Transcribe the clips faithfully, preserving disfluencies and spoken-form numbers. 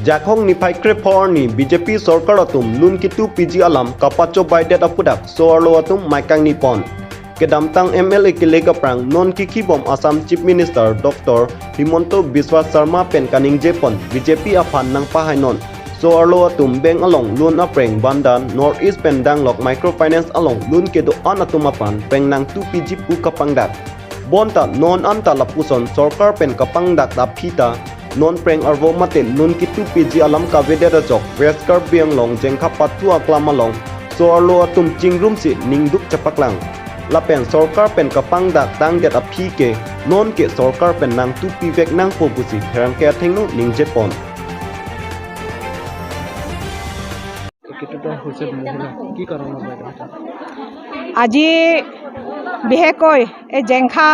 Jakhong niphai krepho arni B J P sorkar atum loan ketu piji alam kapachobaidet aputhak so-arlo atum mai kangni pon. Kedamtang M L A kelek aphrang non kekhibom Assam Chief Minister Doctor Himanta Biswa Sarma pen kaningje pon B J P aphan nangpahainon. So-arlo atum bank along loan apreng bandan North East pen danglok microfinance along loan kedo-an atum aphan preng nangtu piji pu kapangdak. Bonta non anta lapuson sorkar pen kapangdak aphi ta non preng arvo mate loan ketu piji alam kavedet ajok West Karbi Anglong Jengkha Pathu aklam along so-arlo atum chingrumsi ningduk chepaklang. Lapen sorkar pen kapangdak tangdet aphi ke non ke sorkar pen nangtu pivek nangpo pusi pherangke athengno ningje pon. একত্রিত হৈছে মহিলা, কি কাৰণত বাইদেউ? আজি বিশেষকৈ এই জেংখা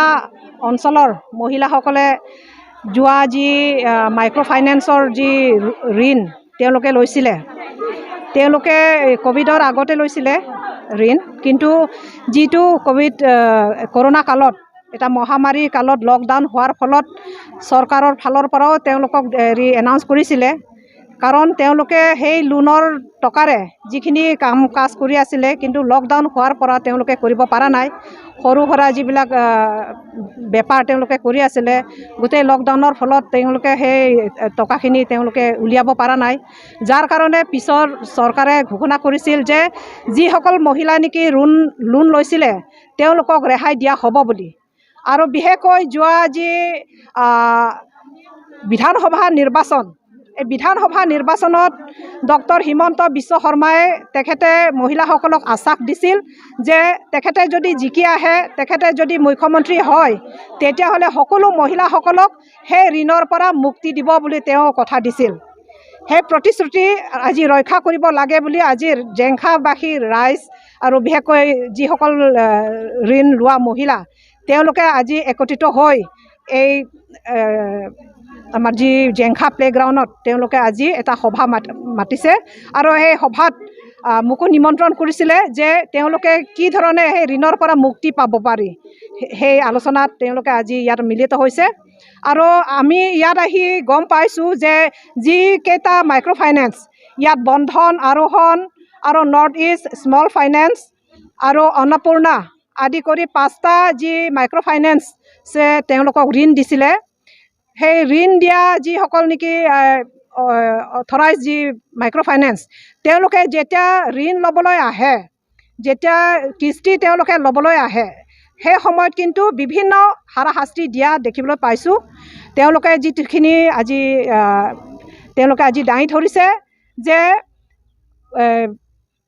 অঞ্চলৰ মহিলাসকলে যোৱা যি, আহ, মাইক্ৰ' ফাইনেন্সৰ যি ঋণ তেওঁলোকে লৈছিলে, তেওঁলোকে এই ক'ভিডৰ আগতে লৈছিলে ঋণ, কিন্তু যিটো ক'ভিড, আহ, কৰোণা কালত, এটা মহামাৰীৰ কালত লকডাউন হোৱাৰ ফলত চৰকাৰৰ ফালৰ পৰাও তেওঁলোকক হেৰি এনাউন্স কৰিছিলে, কাৰণ তেওঁলোকে সেই লোনৰ টকাৰে যিখিনি কাম কাজ কৰি আছিলে, কিন্তু লকডাউন হোৱাৰ পৰা তেওঁলোকে কৰিব পৰা নাই। সৰু সুৰা যিবিলাক, আহ, বেপাৰ তেওঁলোকে কৰি আছিলে, গোটেই লকডাউনৰ ফলত তেওঁলোকে সেই, আহ, টকাখিনি তেওঁলোকে উলিয়াব পৰা নাই, যাৰ কাৰণে পিছৰ চৰকাৰে ঘোষণা কৰিছিল যে যিসকল মহিলা নেকি ঋণ, লোন লৈছিলে, তেওঁলোকক ৰেহাই দিয়া হ'ব বুলি। আৰু বিশেষকৈ যোৱা যি, আহ, বিধানসভা নিৰ্বাচন, এই বিধানসভা নিৰ্বাচনত ডক্টৰ হিমন্ত বিশ্ব শৰ্মাই তেখেতে মহিলাসকলক আশ্বাস দিছিল যে তেখেতে যদি জিকি আহে, তেখেতে যদি মুখ্যমন্ত্ৰী হয়, তেতিয়াহ'লে সকলো মহিলাসকলক সেই ঋণৰ পৰা মুক্তি দিব বুলি তেওঁ কথা দিছিল। সেই প্ৰতিশ্ৰুতি আজি ৰক্ষা কৰিব লাগে বুলি আজি জেংখাবাসী ৰাইজ আৰু বিশেষকৈ যিসকল, আহ, ঋণ লোৱা মহিলা, তেওঁলোকে আজি একত্ৰিত হৈ এই, এ, আমাৰ যি জেংখা প্লেগ্ৰাউণ্ডত তেওঁলোকে আজি এটা সভা মাত-, মাতিছে আৰু সেই সভাত, আ, মোকো নিমন্ত্ৰণ কৰিছিলে যে তেওঁলোকে কি ধৰণে সেই ঋণৰ পৰা মুক্তি পাব পাৰি, সে-, সেই আলোচনাত তেওঁলোকে আজি ইয়াত মিলিত হৈছে। আৰু আমি ইয়াত আহি গম পাইছোঁ যে যিকেইটা মাইক্ৰ' ফাইনেন্স, ইয়াত বন্ধন, আৰোহণ আৰু নৰ্থ ইষ্ট স্মল ফাইনেন্স আৰু অন্নপূৰ্ণা আদি কৰি পাঁচটা যি মাইক্ৰ' ফাইনেন্সে তেওঁলোকক ঋণ দিছিলে, সেই ঋণ দিয়া যিসকল নেকি, আহ, অ-, অথৰাইজ যি মাইক্ৰ' ফাইনেন্স, তেওঁলোকে যেতিয়া ঋণ ল'বলৈ আহে, যেতিয়া কিস্তি তেওঁলোকে ল'বলৈ আহে, সেই সময়ত কিন্তু বিভিন্ন হাৰাশাস্তি দিয়া দেখিবলৈ পাইছোঁ। তেওঁলোকে যিখিনি আজি, আহ, তেওঁলোকে আজি দাঙি ধৰিছে যে, এ,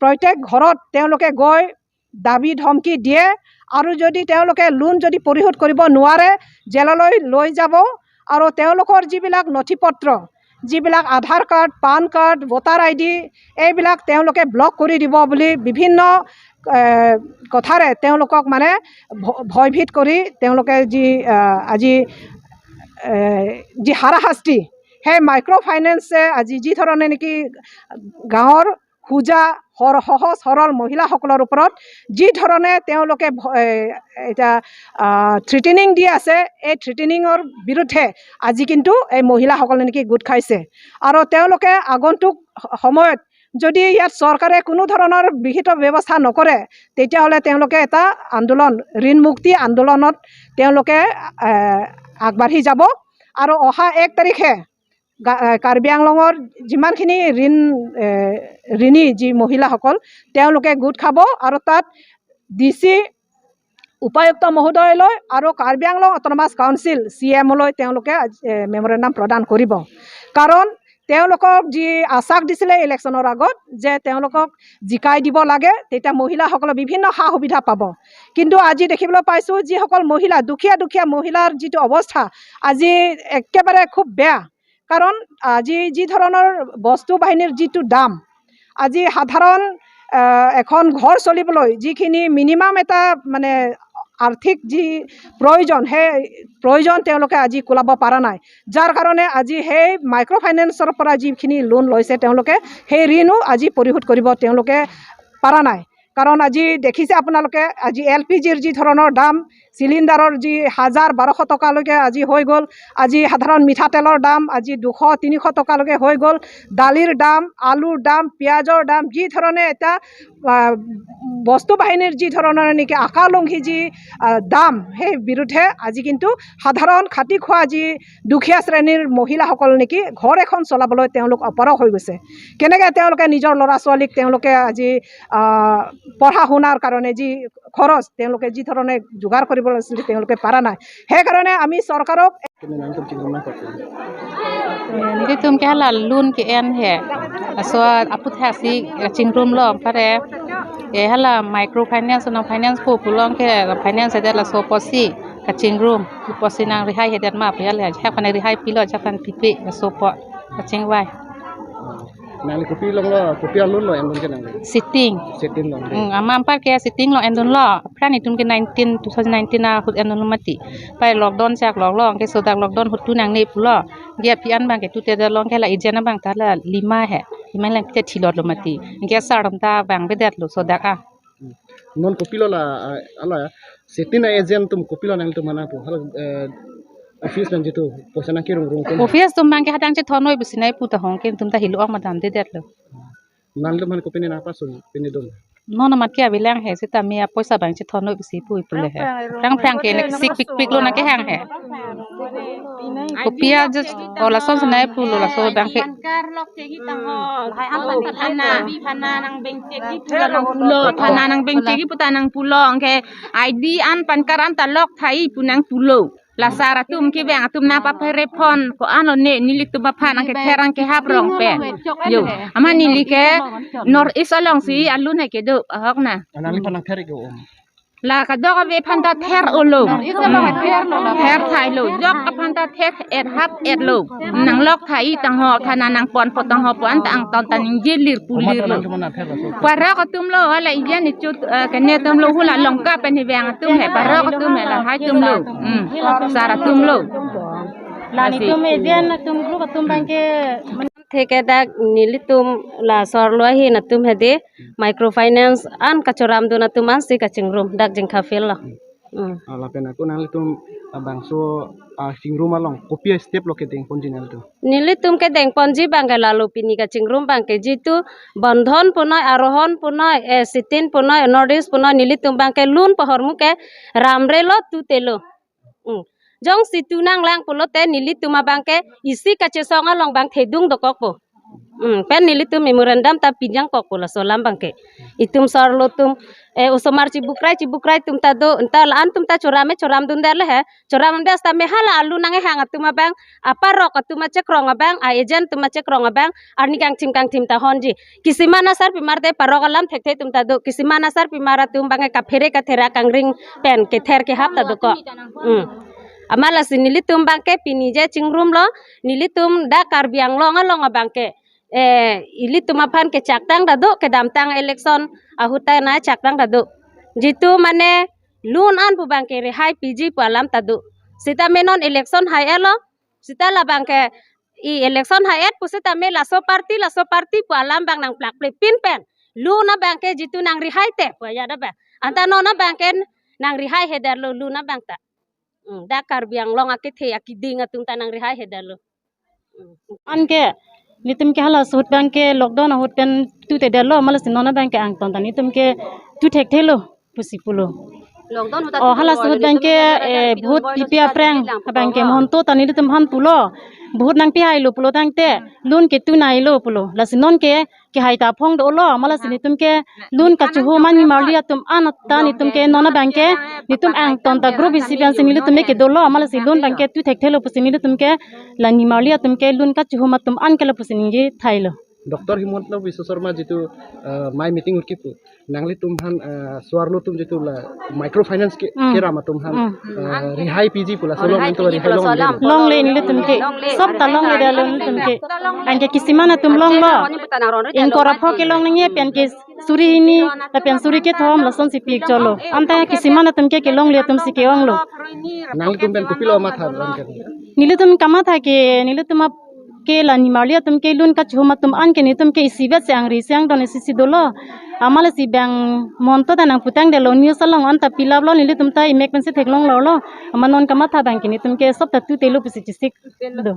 প্ৰত্যেক ঘৰত তেওঁলোকে গৈ দাবী ধমকি দিয়ে আৰু যদি তেওঁলোকে লোন যদি পৰিশোধ কৰিব নোৱাৰে, জেললৈ লৈ যাব আৰু তেওঁলোকৰ যিবিলাক নথি পত্ৰ, যিবিলাক Aadhaar card, PAN card, voter I D, এইবিলাক তেওঁলোকে ব্লক কৰি দিব বুলি বিভিন্ন, এ, কথাৰে তেওঁলোকক মানে ভ-, ভয়ভীত কৰি তেওঁলোকে যি, আ, আজি, এ, যি হাৰাশাস্তি, সেই মাইক্ৰ' ফাইনেন্সে আজি যি ধৰণে নেকি গাঁৱৰ হোজা, সৰ-, সহজ সৰল মহিলাসকলৰ ওপৰত যি ধৰণে তেওঁলোকে ভ-, এ, এতিয়া, আ, থ্ৰেটেনিং দি আছে, এই থ্ৰেটেনিঙৰ বিৰুদ্ধে আজি কিন্তু এই মহিলাসকলে নেকি গোট খাইছে। আৰু তেওঁলোকে আগন্তুক স-, সময়ত যদি ইয়াত চৰকাৰে কোনো ধৰণৰ বিহিত ব্যৱস্থা নকৰে, তেতিয়াহ'লে তেওঁলোকে এটা আন্দোলন, ঋণ মুক্তি আন্দোলনত তেওঁলোকে, এ, আগবাঢ়ি যাব। আৰু অহা এক তাৰিখে গা-, এ, কাৰ্বি আংলঙৰ যিমানখিনি ঋণ, এ, ঋণী যি মহিলাসকল, তেওঁলোকে গোট খাব আৰু তাত ডি চি, উপায়ুক্ত মহোদয়লৈ আৰু কাৰ্বি আংলং অট'নমাছ কাউন্সিল, চি এমলৈ তেওঁলোকে আজি, এ, মেমৰেণ্ডাম প্ৰদান কৰিব। কাৰণ তেওঁলোকক যি আশ্বাস দিছিলে ইলেকশ্যনৰ আগত যে তেওঁলোকক জিকাই দিব লাগে, তেতিয়া মহিলাসকলে বিভিন্ন সা সুবিধা পাব। কিন্তু আজি দেখিবলৈ পাইছোঁ, যিসকল মহিলা, দুখীয়া দুখীয়া মহিলাৰ যিটো অৱস্থা, আজি একেবাৰে খুব বেয়া। কাৰণ আজি যি ধৰণৰ বস্তু বাহিনীৰ যিটো দাম, আজি সাধাৰণ, আহ, এখন ঘৰ চলিবলৈ যিখিনি মিনিমাম এটা মানে আৰ্থিক যি প্ৰয়োজন, সেই প্ৰয়োজন তেওঁলোকে আজি কুলাব পৰা নাই। যাৰ কাৰণে আজি সেই মাইক্ৰ' ফাইনেন্সৰ পৰা যিখিনি লোন লৈছে তেওঁলোকে, সেই ঋণো আজি পৰিশোধ কৰিব তেওঁলোকে পৰা নাই। কাৰণ আজি দেখিছে আপোনালোকে, আজি এল পি জিৰ যি ধৰণৰ দাম, চিলিণ্ডাৰৰ যি হাজাৰ বাৰশ টকালৈকে আজি হৈ গ'ল। আজি সাধাৰণ মিঠাতেলৰ দাম আজি দুশ তিনিশ টকালৈকে হৈ গ'ল। দালিৰ দাম, আলুৰ দাম, পিঁয়াজৰ দাম, যি ধৰণে এটা, আহ, বস্তু বাহিনীৰ যি ধৰণৰ নেকি আকালংঘী যি, আহ, দাম, সেই বিৰুদ্ধে আজি কিন্তু সাধাৰণ খাটি খোৱা যি দুখীয়া শ্ৰেণীৰ মহিলাসকল নেকি ঘৰ এখন চলাবলৈ তেওঁলোক অপাৰগ হৈ গৈছে। কেনেকে তেওঁলোকে নিজৰ ল'ৰা ছোৱালীক তেওঁলোকে আজি, আহ, পঢ়া শুনাৰ কাৰণে যি খৰচ তেওঁলোকে যি ধৰণে যোগাৰ কৰিব লাগিছিল, তেওঁলোকে পৰা নাই। সেইকাৰণে আমি চৰকাৰক Nelitum ke hala loan ke-en he. Laso aphuthak si kachingrum lo pare. Ke hala micro finance, non finance po pulo ke finance de laso apotsi kachingrum. Apotsi nang rihai hedet ma pu hala. Ajahak aphan rihai pilo, ajahak aphan pipe laso apot kachingvai. Nangli kopi along lo, kopi a-loan lo en-un ke nangli? Sitting. Sitting lo. Hmm, ama anpar ke sitting lo en-un lo. Aphrang itum ke nineteen, two thousand nineteen ahut en-un lo mati. Pai lockdown chak lok lo, ke sodak lockdown ahut tu nangne pulo. Dia pi an abang ke tu te da long ke la agent abang ta la lima he. Lima lang te thilot lo mati. Ke sar ta vangvedet lo sodak a. Hmm. Non kopilo la, ah, hala, sitting a-agent atum kopilo nangtum mana pu? Hala, eh, office nang jitu poisa nangkerung rung atum. Office atum abang ke hadang chethon noi pusi nai pu ta hong ke atum ta hilo ang madam dedet lo. Nangtum aphan kopine nangpasun pine dum? Non amat ke avelang he, seta me apoisa abang chethon noi pusi pu pu le he. Aphrang aphrang ke neksik pikpik lo nang kehang he. Kopi a just, oh, lason si nai pulo laso abang ke. Pan card lok chegi tang ho. Lahai an pan card thana, thana nang bengchegi pu ta nang pulo, thana nang bengchegi pu ta nang pulo, anke I D an pan card an ta lok thai pu nang pulo. La sar atum kevang atum nangpaphere phone ko-an lo ne, nelitum aphan nangkether nangkehap rong pen. Yo, amat neli ke North East along si a-loan hai kedo ahok na. Nangliphan nangther ke om? La kadokave aphan ta ther-o lo. Ther thailo. Jok aphan ta ther-et hap-et lo. Nang lok thai tang ho, thana nangponpo tang ho pu an ta angton ta ningje lir pu lir lo. Parok atum lo, hala ijan ichut, eh, kene atum lo, hula Longka pen hevang atum he, parok atum he, lahai atum lo. Hmm. Sar atum lo. La nelitum agent atum group atum abang ke. Theke dak nelitum la sorlo ahin atum hedi microfinance an kachoramdun atum ansi kachingrum dak Jengkha field lo. Hmm. Ah, lapen ako nanglitum, ah, bangso, ah, chingrum along kopi a-step lo kedengponji nanglitum? Nelitum kedengponji abang ke lalo pini kachingrum abang ke jitu Bandhan punoi, Arohan punoi, eh, Sitting punoi, North East punoi, nelitum abang ke loan pu ahormu ke ramre lo, tute lo. Hmm. Jongsi tu nanglang pulote nelitum abang ke isi kachesong along abang thedung dokokpo. Hmm. Pen nelitum memorandum ta pinjang kokpo laso alam abang ke. Itum sorlo atum, eh, osomar chibukrai chibukrai atum ta do, anta la-an atum ta chorame choramdundet le he. Choramdundet seta me hala a-loan nanghang atum abang, aparok atum achekrong abang, a-agent atum achekrong abang, arni kangthim kangthim ta honji. Kisiman asarpimar te parok alam thekthe atum ta do. Kisiman asarpimar atum abang ke kaphere kathera kangring pen kether kehap ta dokok. Hmm. Amat lasi nelitum abang ke pini je chingrumlo, nelitum dak Karbi Anglong along abang ke, eh, ilitum aphan kechaktang ta do, kedamtang election ahut ta nangchaktang ta do. Jitu mane loan an pu abang ke rihai piji pu alam ta do. Seta me non election hai-et lo, seta labang ke i election hai-et pu seta me laso party, laso party pu alam abang nangplakple pin pen. Loan abang ke jitu nangrihai te pu ajat abang. Anta non abang ke nangrihai hedet lo loan abang ta. Hmm, dak Karbi Anglong akethe akiding atum ta nangrihai hedet lo. Hmm. Anke nelitum ke hala ahut abang ke lockdown ahut pen tu te det lo, amat lasi non abang ke angton ta nelitum ke tu thekthe lo pusi pulo. Lockdown ahut ta, oh, tu hala ahut abang ke, eh, vote pipe aphrang abang ke Mahanta ta nelitum aphan pulo, vote nangpihailo pulo tangte loan ke tu nailo pulo. Lasi non ke kehai ta aphong dolo, amat lasi nelitum ke loan kachohum an nimarli atum an ta nelitum ke non abang ke nelitum angton ta group isi pensi nelitum ke dolo, amat lasi loan abang ke tu thekthe lo pusi nelitum ke la nimarli atum ke loan kachohum atum an ke lo pusi ningje thailo. Doctor Himanta Biswa Sarma jitu, eh, mai meeting ahut kipu, nanglitum aphan, eh, sorlo atum jitu la microfinance ke, hmm, keram atum aphan, hmm, eh, rihai piji pu laso along rihai nangtum piji rihai pu laso along alam. Longle nelitum ke. Longle. Sob ta longle det lo nelitum ke. Anke kisiman atum longlo. Ingkoi ra pho kelong nangji pen ke suri hini lapen suri kethom lasonsi pi cholo. Anta kisiman atum ke kelongle atum si ke-onglo. Nanglitum pen kopilo matha abang ke? Nelitum kamatha ke, nelitum ap- ke la nimarli atum ke loan kachohum atum an ke nelitum ke isivet si angri si angdon isi si dolo. Amat le si bang monto ta nangputangdetlo, news along anta pilaplo, nelitum ta imek pensi theklonglo lo. Amat non kamatha abang ke netum ke sop ta tutelo pusi chesik do.